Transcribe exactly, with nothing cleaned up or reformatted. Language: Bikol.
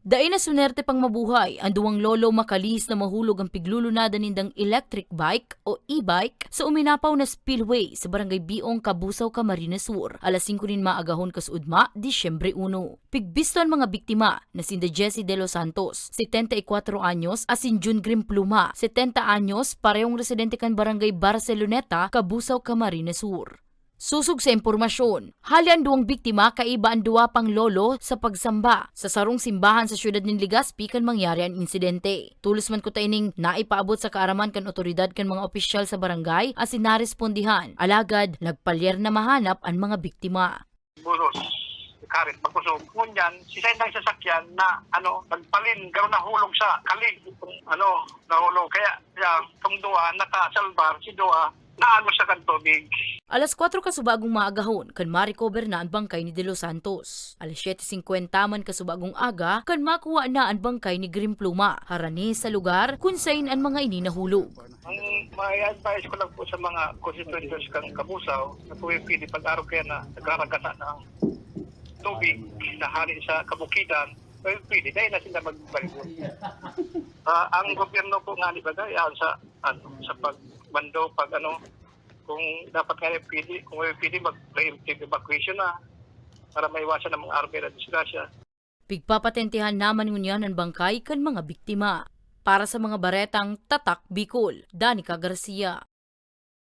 Dai na sunerte pang mabuhay an duwang lolo makalihis na mahulog an piglulunadan nindang electric bike o e-bike sa uminapaw na spillway sa Barangay Biong, Cabusao, Camarines Sur, alas singko nin maagahon kasuodma, Disyembre uno. Pigbisto an mga biktima na sinda Jessie De Los Santos, setenta y cuatro anyos, asin Jun Grimpluma, setenta anyos, parehong residente kan Barangay Barceloneta, Cabusao, Camarines Sur. Sosog sa impormasyon, hali an duwang biktima kaiba an duwa pang lolo sa pagsamba sa sarong simbahan sa siyudad nin Legazpi kan mangyari an insidente. Tolos man kuta ining naipaabot sa kaaraman kan otoridad kan mga opisyal sa barangay asin narespondihan, alagad nagpalyar na mahanap an mga biktima. Buros, Karit, Magkusog. Ngunyan, si Saindang sasakyan na, ano, nagpalin, garo nahulog sa kali. Ano, nahulog. Kaya, ya, itong duwa, nakasalbar, si duwa, naagos sa kan tubig. Alas kwatro kasubagong maagahon kan ma-recover na an bangkay ni De Los Santos. Alas siyete singkwenta man kasubagong aga kan makuha na an bangkay ni Grimpluma, harani sa lugar kun sain an mga ini nahulog. Ang may advice ko lang po sa mga constituents kan Cabusao, na kung pwede pag-araw kaya na nagraragasa na ang tubig na hali sa kabukidan, kung pwede, dahil na sila magbaligo. Ah, ang gobyerno po nga ni bagay, ah, sa, ano, sa pagbando, pag ano, kung dapat nga pwede, kung may pwede, mag-preemptive evacuation na para maiwasan ang mga army na disgrasya. Pigpapatentehan naman ngunyan an bangkay kan mga biktima. Para sa mga baretang Tatak Bicol, Danica Garcia.